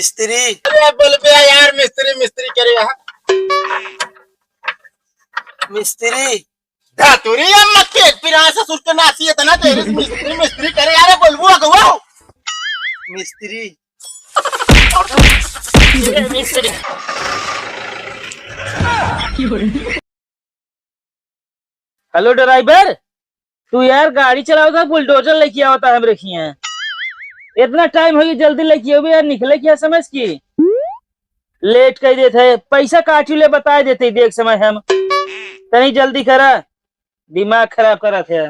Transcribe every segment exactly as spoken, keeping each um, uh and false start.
मिस्त्री। अरे बोल बे यार, मिस्त्री, मिस्त्री करे यहाँ। मिस्त्री। धातुरी अम्मा के पिरान ससुर के नासी इतना देर मिस्त्री, मिस्त्री करे यार, बोलबू अगुआ। मिस्त्री। मिस्त्री। हेलो ड्राइवर, तू यार गाड़ी चलावता, बुलडोजर लेके आवता हमरे खिया। इतना टाइम हो गया, जल्दी लेके आओ यार, निकले क्या समझ की? लेट कर देते हैं, पैसा काटी ले, बता देते देख समय हम। तनी जल्दी करा, दिमाग खराब करा थे।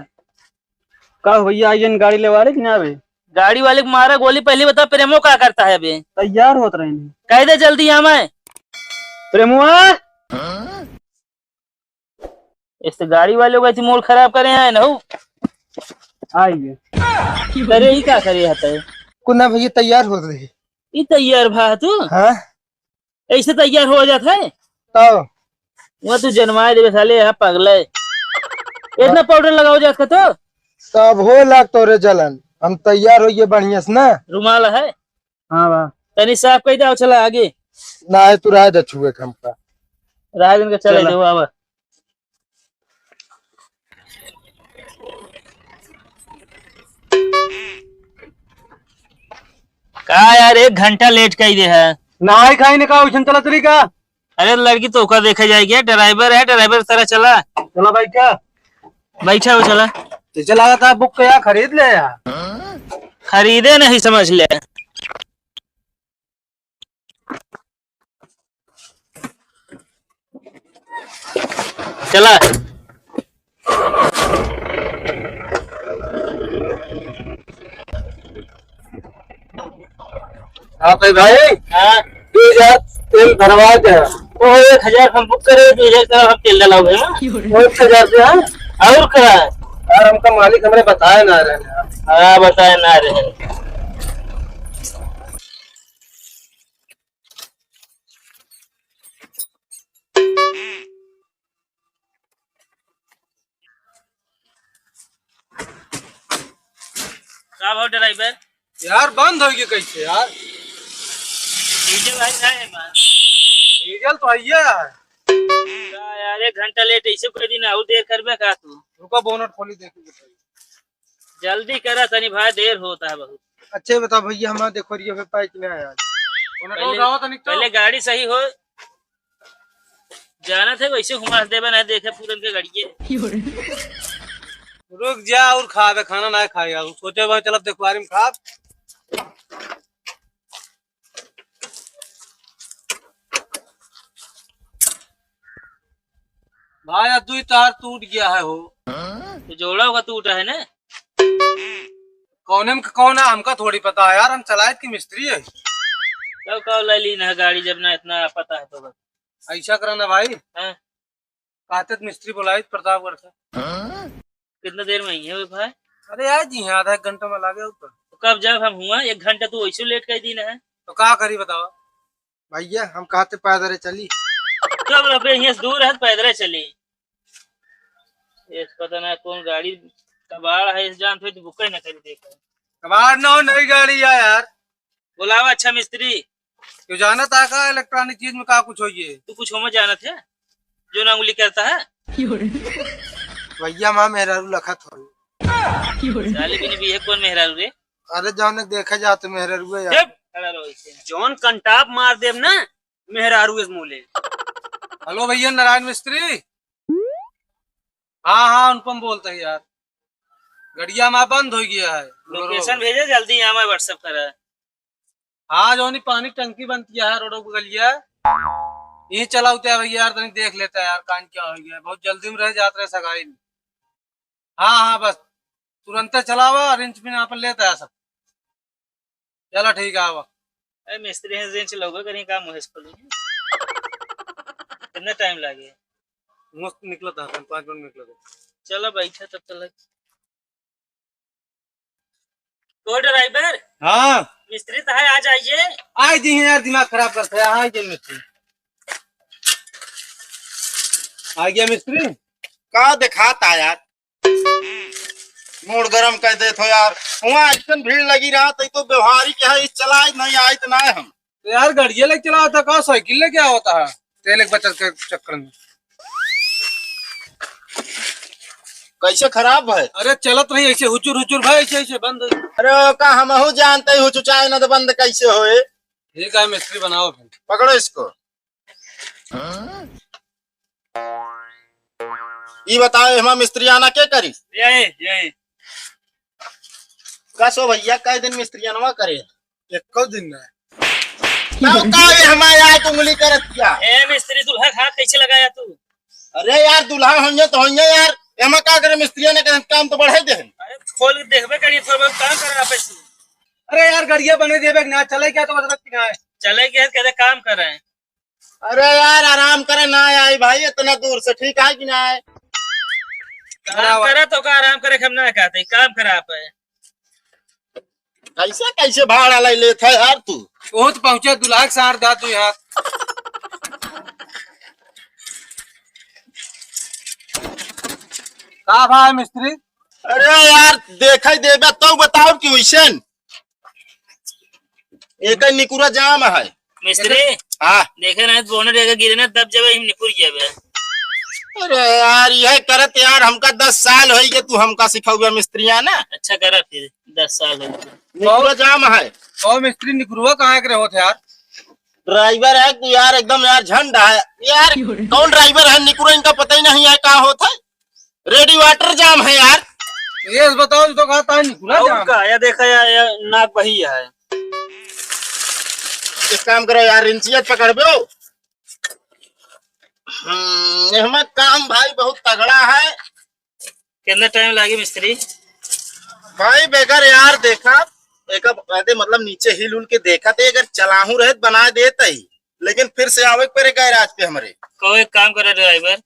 का हो भैया, आइए न गाड़ी लेवा ले कि ना अबे? गाड़ी वाले को मारा गोली, पहले बता प्रेमो का करता है अबे? तैयार होत रहे हैं। कह दे जल्दी आ मैं। प्रेमुआ, इस गाड़ी वाले को ऐसी मूड खराब करे हैं ना हो। आइए। करे ही का करे हते? कुना भैया तैयार हो रहे। ई तैयार भा तू? हाँ। ऐसे तैयार हो जात है? तब? वह तू जनमाए देवे साले, यहाँ पगले। इतना पाउडर लगाओ जात का तो? तब हो लाग तोरे जलन। हम तैयार होइए बढ़िया से ना। रुमाल है? हाँ बा। तनी साफ कई दे, चला आगे। ना है, तू रह दे छुए के हमका। रह दिन के चले चला। जो आवा। का यार, एक घंटा लेट कई दे है। नहाई खाई ने का उछन चला चली का? अरे लड़की तो ओकर देखे जाएगी, ड्राइवर है, ड्राइवर तरह चला। चला भाई क्या? बैठा हो, चला। तो चला था बुक के यार, खरीद ले यार। खरीदे नहीं समझ ले। चला। हाँ तो भाई, हाँ। दो हजार तेल भरवा दे। ओ, एक हजार हम बुक करे, दो हजार का हम तेल डलाओ है ना? वो एक हजार से, हाँ? और का? यार, हमका मालिक हमरे बताए ना रहे। हाँ, बताए ना रहे। का भाव ड्राइवर? यार, बंद होइगे कैसे यार? डीजल आई ना है, मान। डीजल तो आइए यार। का यार, एक घंटा लेट ऐसे कोई दिन और देर करबे का तू? रुका, बोनट खोली, देखी बताइए। जल्दी करा तनी भाई, देर होता है बहुत। अच्छे बता भैया, हमारा देखो रिया पे पाइप ना आया। बोनट पहले, उठाओ तनिक तो। पहले गाड़ी सही हो। जानत है वैसे घुमास देबे ना, देखे पूरन के गड़िए। रुक जा और खाबे, खाना ना खाए यार। सोचे भाई चलब देखवारी में खाब। भाई, आज दुई तार टूट गया है हो। तो जोड़ा होगा टूटा है ना? कौने में कौन है, हमका थोड़ी पता है यार, हम चलाए की मिस्त्री है। तब का ले ली ना गाड़ी, जब ना इतना पता है तो बस। ऐसा करा ना भाई, हाँ। कहते तो मिस्त्री बुलाई प्रतापगढ़ से। कितना देर में आई है वो भाई? अरे आज ही है, आधा एक घंटा में लागे ऊपर। तो कब जब हम हुआ, एक घंटा तू वैसे लेट कर दी ना है। तो का करी बताओ? भैया, हम कहते पैदल चली। चल अबे, यहाँ से दूर है, पैदल चली। ये पता ना कौन गाड़ी कबाड़ है, इस जानत हो तो बुक ही ना करी, देखो। कबाड़ ना हो, नई गाड़ी है यार। बुलावा अच्छा मिस्त्री। तू जानत है का इलेक्ट्रॉनिक चीज में का कुछ होइए? तू कुछ होमे जानत है? जो ना उंगली करता है। भैया, माँ मेहरारू लखत हो। साले बिन भी है, कौन मेहरारू रे? अरे, जौन देखे जात मेहरारू है यार। चुप, खड़ा रहो इसे। जौन कंटाप मार देब ना, मेहरारू इस मूले। हेलो भैया, नारायण मिस्त्री। हाँ, हाँ, अनुपम बोलता है यार। गड़िया में बंद हो गया है। लोकेशन भेजे जल्दी, यहाँ मैं WhatsApp करा। हाँ, जौनी पानी टंकी बनती है रोड पर गलिया, यही चला उतरा भैया यार, तनी देख लेता है यार, कान क्या हो गया, बहुत जल्दी में रह जात रहे सगाई में। हाँ, हाँ, बस तुरंते चलावा, रिंच पिन अपन लेता है सब। चला ठीक है, आवा। ए, मिस्त्री हैं, रिंच लोगे कहीं काम मुहेश खोली। कितना टाइम लागे? मस्त निकला था, पाँच मिनट निकला था। चलो बैठा तब तक। तो ड्राइवर, हाँ। मिस्त्री तो है, आ जाइए। आ जी यार, दिमाग खराब करते हैं, आ जी मिस्त्री। आ गया मिस्त्री। का दिखाता यार, मूड गरम कर देत हो यार। वहाँ ऐसन भीड़ लगी रहा, तो, तो व्यवहारिक है, इस चलाए नहीं आए तो ना हम। यार, गाड़िया लेके चला था का, साइकिल लेके आवता है, तेल एक बचत के चक्कर में। कैसे खराब है? अरे, चलत रही ऐसे हुचुर हुचुर भाई, ऐसे ऐसे बंद। अरे, का हमहू जानते ही हुचुचाए ना तो बंद कैसे होए? ठीक है, मिस्त्री बनाओ फिर। पकड़ो इसको। ई बताओ, एमा मिस्त्रियाना के करी? यही, यही। कसो भैया, कई दिन मिस्त्रियानवा करे? एको दिन ना। तब का ये हमारे यार उंगली करत क्या? ए मिस्त्री, दुल्हा के हाथ कैसे लगाया तू? अरे यार, दुल्हा होइए तो होइए यार, एमा का करे, मिस्त्रियाना के काम तो बढ़ाई दे। अरे खोल के देखबे करिए, थोड़ा बहुत काम कर रहा पैसे। अरे यार, गड़िया बने देबे ना, चले क्या तो बता कि ना है। चले क्या, कहते काम कर रहे हैं। अरे यार, आराम करे ना आई भाई, इतना दूर से, ठीक है कि ना है? आराम करे तो का, आराम करे, हम ना कहते, काम खराब है। कैसे, कैसे भाड़ा लाई लेत है यार तू? बहुत पहुंचा दुल्हा के सार दा तू यार। का भाई मिस्त्री? अरे यार, देखा ही देबे तो बताओ कि वैसन। एक निकुरा जाम है। मिस्त्री, हाँ। देखे ना, बोनट के गिरे ना, दब जाबे, हम निकुर जाबे। अरे यार, यह करत यार, हमका दस साल होई गए, तू हमका सिखौबे मिस्त्रियाना? अच्छा करा फिर, दस साल हो गए। निकुरा जाम है। ओ मिस्त्री, निकुरवा कहाँ के रहोत यार? ड्राइवर है तू यार, एकदम यार झंड है यार। कौन ड्राइवर है? निकुरा इनका पता ही नहीं है का होत है। रेडी वाटर जाम है यार। ये बताओ, तो कहा था निकुरा और जाम। का? या देखा या, या नाक बही है। एक काम करो यार, रिंचिया पकड़बो। हम्म, एहमा काम भाई बहुत तगड़ा है। कितना टाइम लागे मिस्त्री? भाई बेगर यार देखा, एक अब कहते मतलब नीचे हिल उल के देखा थे, अगर चलाहू रहत बना देत ही, लेकिन फिर से आवे के पड़े गैराज पे हमरे। कहो एक काम करे ड्राइवर,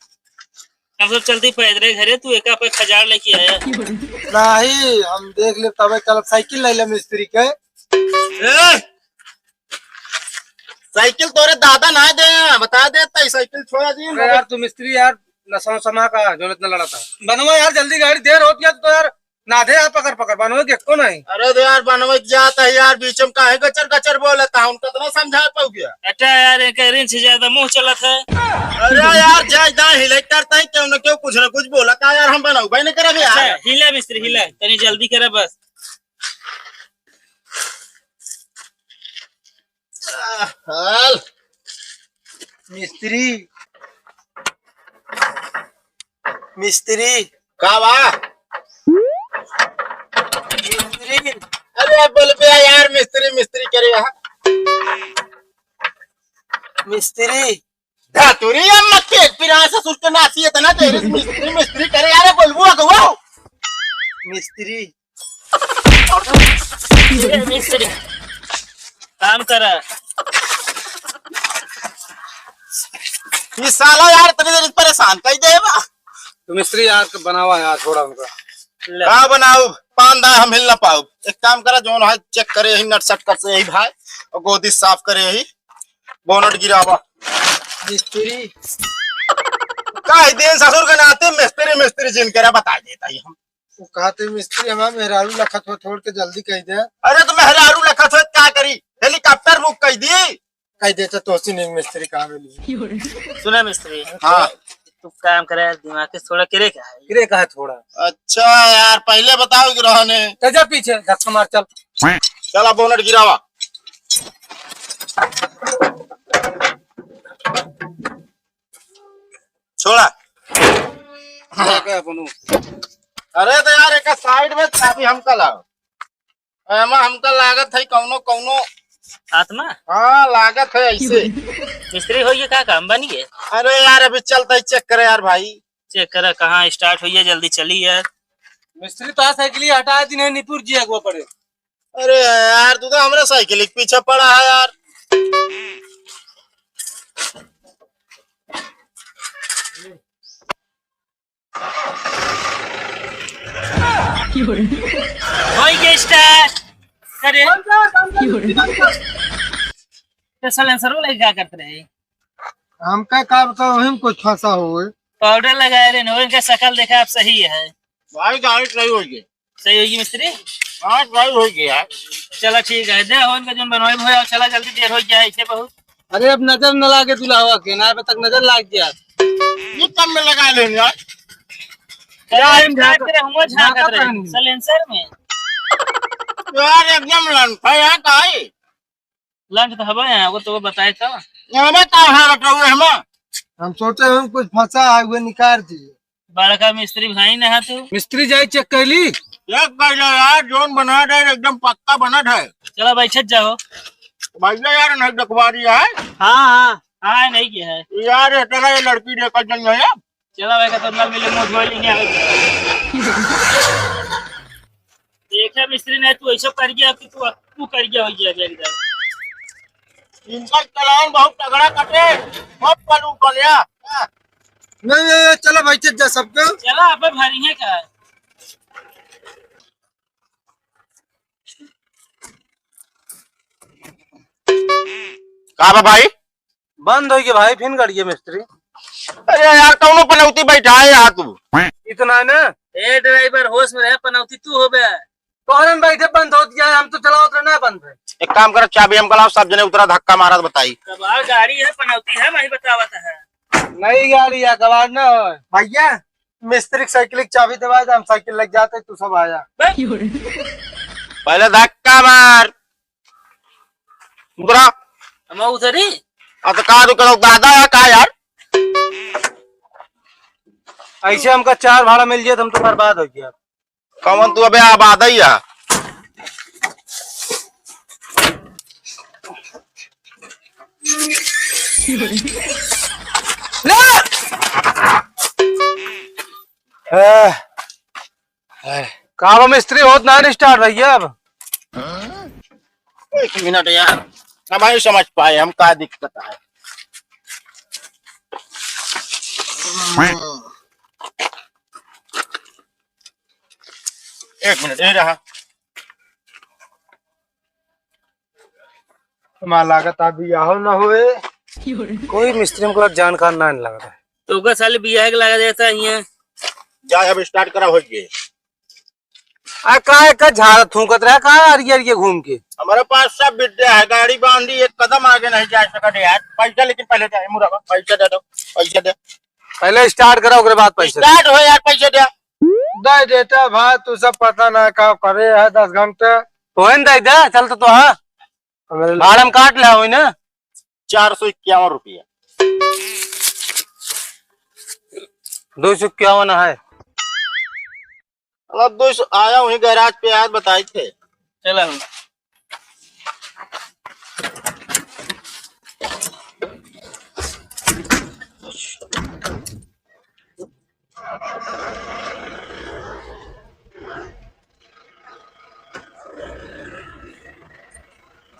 हम सब चलती पैदरे घरे, तू एका पे खजार लेके आया। नहीं, हम देख ले तबे चलब, साइकिल ले ले मिस्त्री के। ए! साइकिल तोरे दादा ना दे, बता देता ही, साइकिल छोड़ा दी अरे यार, तू मिस्त्री यार, नशा समा का, जो इतना लड़ा था। बनवा यार, जल्दी गाड़ी, देर होत गया तो यार, ना दे यार, पकड़, पकड़, बनवा के को नहीं। अरे तो यार, बनवा के जाता है यार, बीच में काहे गचर गचर बोलता है, उनको इतना समझा पाऊ गया। अच्छा यार, एक रिंच ज्यादा मुंह चलत है। अरे यार, जाए दाए हिले करता है, क्यों ना क्यों कुछ ना कुछ बोला का यार, हम बनऊ भाई नहीं करब यार। अच्छा, हिला मिस्त्री, हिला, तनी जल्दी करे बस। हाल। मिस्त्री। मिस्त्री। का बा? मिस्त्री। अरे बोल बे यार, मिस्त्री, मिस्त्री करे यहाँ। मिस्त्री। धातुरी अम्मा के पिरा ससुर के नाती इतना देर से मिस्त्री, मिस्त्री करे यार, बोलबू अगवा। मिस्त्री। ए, मिस्त्री, काम करा। ये साला यार इतनी देर परेशान कई देबा। तो मिस्त्री यार बनावा यार थोड़ा उनका। ले। का बनाऊ? पान दा हम हिल ना पाऊ। एक काम करा, जोन है चेक करे यही नट सट कर से यही भाई और गोदी साफ करे यही बोनट गिरावा। मिस्त्री। का है दिन ससुर के नाते मिस्त्री मिस्त्री जिन करे बता देता ही हम। वो कहते मिस्त्री हमार मेहरारू लखत हो, छोड़ के जल्दी कह दे। अरे तो मेहरारू लखत हो क्या करी? हेलीकॉप्टर बुक कर दी। कह दे तो तोसी नहीं मिस्त्री कहाँ मिली। सुना मिस्त्री। हाँ। तू काम करे यार, दिमाग के थोड़ा किरे का है। किरे का है थोड़ा। अच्छा यार, पहले बताओ कि रहने। तो जा पीछे धक्का मार चल। चला बोनट गिरावा। छोड़ा। क्या कहे अपनू? अरे तो यार, एक साइड में चाबी हमका लाओ। एमा हमका लागत है कौनो, कौनो आत्मा? हाँ, लागत है ऐसे। मिस्त्री होइए का काम बनिए? अरे यार, अभी चलता है, चेक करे यार भाई। चेक करा कहाँ स्टार्ट होइए, जल्दी चली यार। मिस्त्री तो साइकिल ही हटा दी नहीं, निपुर जी अगवा पड़े। अरे यार, तू तो हमरे साइकिल के पीछे पड़ा है यार। होई के स्टार्ट। अरे। तो साइलेंसर वाला क्या करते रहे? हमका का बताओ, वही में कुछ फंसा होए। पाउडर लगाए रहे ना, इनका शकल देखा आप, सही है। भाई, गाड़ी सही होई गई। सही होई गई मिस्त्री? हाँ, सही होइ गया। चला ठीक है, दे हो इनका जौन बनवाई भैया, चला जल्दी, देर होइ गया है इसे बहुत। अरे अब नजर न लागे दुल्हवा के, ना अबे तक नजर लाग गया। ये कम में लगा लेन यार। चला, हम झाँकत रहे, हुआं झाँकत रहे। Silencer में। यार एकदम लंठा है का है? लंठ तो हवा है, वो तो बताए तो। हमें का है बताओ हमें? हम सोचे हम कुछ फंसा है, वो निकाल दिए। बड़का मिस्त्री भाई ना है तू। मिस्त्री जाई check कर ली। Check कर लो यार, जौन बना है एकदम पक्का बनत है। चला बैठत जाओ। भैया यार नहीं देखवा रही है। हाँ, हाँ। हाँ, नहीं किया है। यार इतना ये लड़की देखत नहीं है। चला भाई का तो ना मिले, मुंह धोए लेंगे आगे। देखे मिस्त्री नहीं, तू ऐसा कर गया कि तू, तू कर गया हो गया एकदम। इनका चलान बहुत तगड़ा कटे, मत पलू पलिया। नहीं, नहीं, नहीं, चलो भाई, चल जा सबके। चला, अब भरी है का? का बा भाई? बंद होइ गए भाई, फिन गड़िए मिस्त्री। अरे यार, कौनो पनौती बैठा है यहाँ तू? इतना है ना। ए driver, होश में रहे, पनौती तू हो बे। तोहरे में बैठे बंद होत गया है, हम तो चलावत रहे ना बंद है। एक काम कर, चाबी हमका लाओ, सब जने उतरा, धक्का मारा तो बताई। कबाड़ गाड़ी है, पनौती है, वही बतावत है। नई गाड़ी है, कबाड़ ना हो। भैया, मिस्त्री के साइकिल की चाबी देवा दे, हम साइकिल लग जाते, तू सब आया। बे। पहले धक्का मार। उतरा। हम उतरी? आ तो का तू करो, दादा है का यार? ऐसे हमका चार भाड़ा मिल जाए तो हम तो बर्बाद हो गया। कौन तू अबे आबाद है या? ले! ए, ए, का बा मिस्त्री, होत ना start भैया अब? एक मिनट यार, हम नहीं समझ पाए हम का दिक्कत है। एक मिनट, ये रहा। हमार लागत अभी यहो न होए। कोई मिस्त्री हमको जानकार ना लगता है। तो ओकर साले बियाह के लगा देता हियां। जा अब start करा, हो गए। आ, काहे का झाड़ा थूकत रहा, काहे अरिये अरिये घूम के? हमारे पास सब विद्या है, गाड़ी बांधी एक कदम आगे नहीं जा सकते यार। पैसा लेकिन पहले दे, मुराबा, पैसा दे दो, पैसा दे। पहले start करा, ओकरे बाद पैसा दे। Start हो यार, पैसा दे। दे देता भाई, तू सब पता ना का करे है दस घंटे। तो है ना, दे दे, चल तो, तो हाँ। हमारे भाड़ा में काट ले होई ना। चार सौ इक्यावन रुपया। दो सौ इक्यावन है। अब दो सौ आया वहीं garage पे, आज बताए थे। चला।